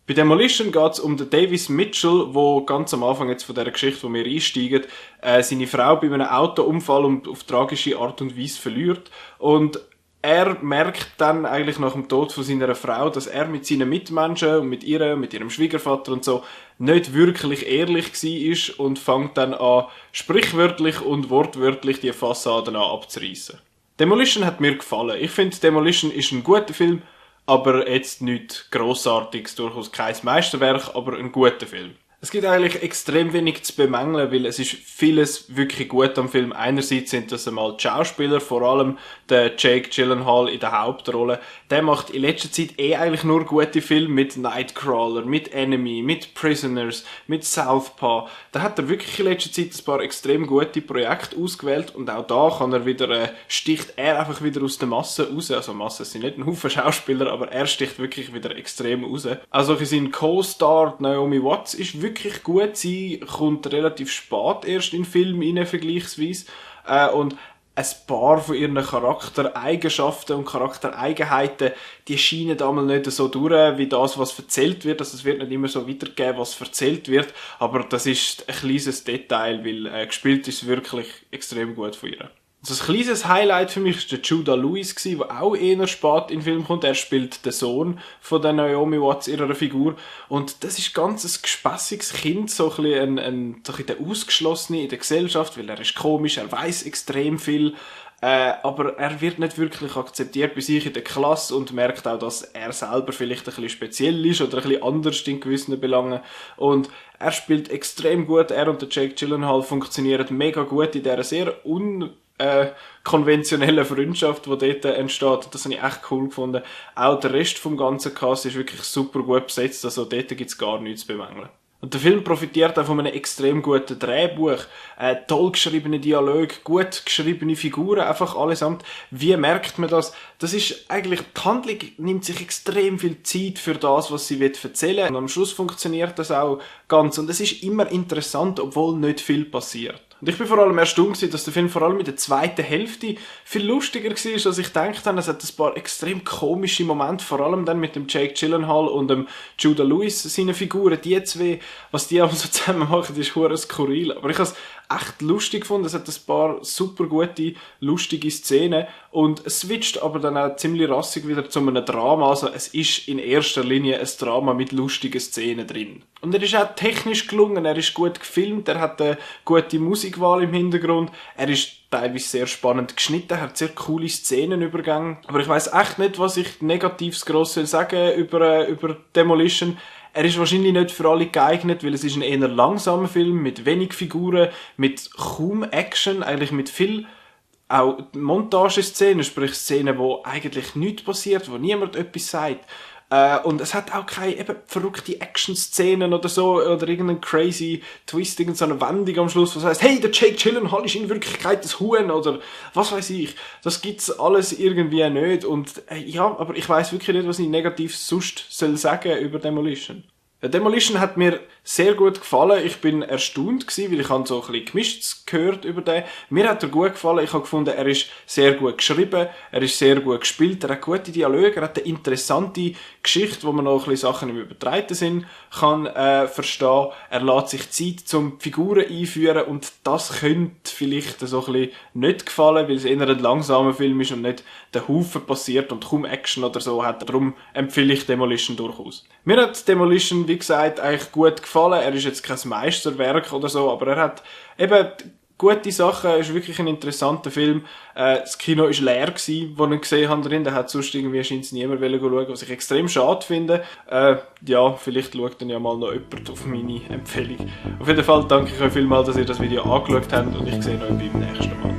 Bei Demolition geht es um den Davis Mitchell, der ganz am Anfang jetzt von dieser Geschichte, wo wir einsteigen, seine Frau bei einem Autounfall auf tragische Art und Weise verliert. Und er merkt dann eigentlich nach dem Tod von seiner Frau, dass er mit seinen Mitmenschen und mit ihrem Schwiegervater und so nicht wirklich ehrlich war und fängt dann an, sprichwörtlich und wortwörtlich die Fassaden abzureißen. Demolition hat mir gefallen. Ich finde, Demolition ist ein guter Film, aber jetzt nichts Grossartiges, durchaus kein Meisterwerk, aber ein guter Film. Es gibt eigentlich extrem wenig zu bemängeln, weil es ist vieles wirklich gut am Film. Einerseits sind das einmal die Schauspieler, vor allem der Jake Gyllenhaal in der Hauptrolle. Der macht in letzter Zeit eigentlich nur gute Filme mit Nightcrawler, mit Enemy, mit Prisoners, mit Southpaw. Da hat er wirklich in letzter Zeit ein paar extrem gute Projekte ausgewählt und auch da kann er wieder, sticht er einfach wieder aus der Masse raus. Also Masse sind nicht ein Haufen Schauspieler, aber er sticht wirklich wieder extrem raus. Also für seinen Co-Star Naomi Watts ist wirklich gut. Sie kommt relativ spät erst in den Film rein, vergleichsweise. Und ein paar von ihren Charaktereigenschaften und Charaktereigenheiten, die scheinen einmal nicht so durch, wie das, was erzählt wird. Also es wird nicht immer so weitergegeben, was erzählt wird. Aber das ist ein kleines Detail, weil gespielt ist wirklich extrem gut von ihr. Also ein kleines Highlight für mich war der Judah Lewis, der auch eher spät in den Film kommt. Er spielt den Sohn von der Naomi Watts, ihrer Figur. Und das ist ganz ein gespässiges Kind, so ein bisschen der Ausgeschlossene in der Gesellschaft, weil er ist komisch, er weiss extrem viel. Aber er wird nicht wirklich akzeptiert bei sich in der Klasse und merkt auch, dass er selber vielleicht ein bisschen speziell ist oder ein bisschen anders in gewissen Belangen. Und er spielt extrem gut. Er und der Jake Gyllenhaal funktionieren mega gut in dieser sehr konventionelle Freundschaft, die dort entsteht. Das habe ich echt cool gefunden. Auch der Rest vom ganzen Cast ist wirklich super gut besetzt, also dort gibt es gar nichts zu bemängeln. Und der Film profitiert auch von einem extrem guten Drehbuch, toll geschriebene Dialoge, gut geschriebene Figuren, einfach allesamt. Wie merkt man das? Das ist eigentlich, die Handlung nimmt sich extrem viel Zeit für das, was sie erzählen will. Und am Schluss funktioniert das auch ganz. Und es ist immer interessant, obwohl nicht viel passiert. Und ich bin vor allem erstaunt, dass der Film vor allem in der zweiten Hälfte viel lustiger war, als ich gedacht habe. Es hat ein paar extrem komische Momente, vor allem dann mit dem Jake Gyllenhaal und dem Judah Lewis, seine Figuren, die zwei, was die aber so zusammen machen, ist verdammt skurril. Aber ich habe es echt lustig gefunden. Es hat ein paar super gute, lustige Szenen und es switcht aber dann auch ziemlich rassig wieder zu einem Drama. Also es ist in erster Linie ein Drama mit lustigen Szenen drin. Und er ist auch technisch gelungen, er ist gut gefilmt, er hat eine gute Musikwahl im Hintergrund, er ist teilweise sehr spannend geschnitten, hat sehr coole Szenenübergänge. Aber ich weiss echt nicht, was ich Negatives gross sagen über Demolition. Er ist wahrscheinlich nicht für alle geeignet, weil es ist ein eher langsamer Film, mit wenig Figuren, mit kaum Action, eigentlich mit viel auch Montageszenen, sprich Szenen, wo eigentlich nichts passiert, wo niemand etwas sagt. Und es hat auch keine eben verrückte Action-Szenen oder so, oder irgendeinen crazy Twist, irgendeine Wendung am Schluss, was heisst, hey, der Jake Gyllenhaal ist in Wirklichkeit das Huhn, oder was weiß ich. Das gibt's alles irgendwie nicht. Und ja, aber ich weiss wirklich nicht, was ich negativ sonst soll sagen über Demolition. Demolition hat mir sehr gut gefallen. Ich bin erstaunt gewesen, weil ich habe so ein bisschen Gemischtes gehört über den. Mir hat er gut gefallen. Ich habe gefunden, er ist sehr gut geschrieben, er ist sehr gut gespielt, er hat gute Dialoge, er hat eine interessante Geschichte, wo man noch ein bisschen Sachen im übertreiten Sinn kann verstehen. Er lässt sich Zeit zum Figuren einführen und das könnte vielleicht so ein bisschen nicht gefallen, weil es eher ein langsamer Film ist und nicht der Haufen passiert und kaum Action oder so hat. Darum empfehle ich Demolition durchaus. Mir hat Demolition, wie gesagt, eigentlich gut gefallen. Er ist jetzt kein Meisterwerk oder so, aber er hat eben gute Sachen, ist wirklich ein interessanter Film. Das Kino war leer gewesen, wo ich gesehen habe drin. Da hat sonst irgendwie scheint niemand schauen, was ich extrem schade finde. Ja, vielleicht schaut dann ja mal noch jemand auf meine Empfehlung. Auf jeden Fall danke ich euch vielmals, dass ihr das Video angeschaut habt und ich sehe euch beim nächsten Mal.